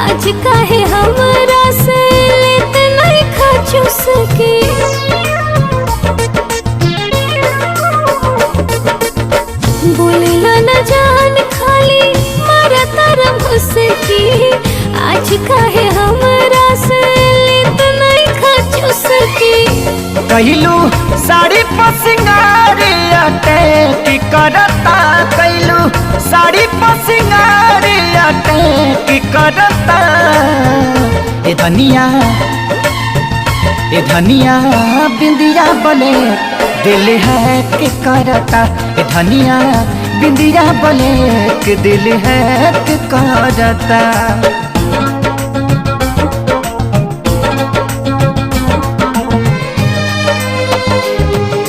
आज काहे हमरा से लेत नहीं खा चुसकी। बोलेला न जान खाली मारा तारा मुसकी। आज काहे हमरा से लेत नहीं खा चुसकी। कैलू साड़ी पर सिंगार अटैक करता, कैलू साड़ी पर सिंगार अटैक करता। ए धनिया, ए धनिया बिंदिया बले दिल है के करता। ए धनिया बिंदिया बले के दिल है के करता।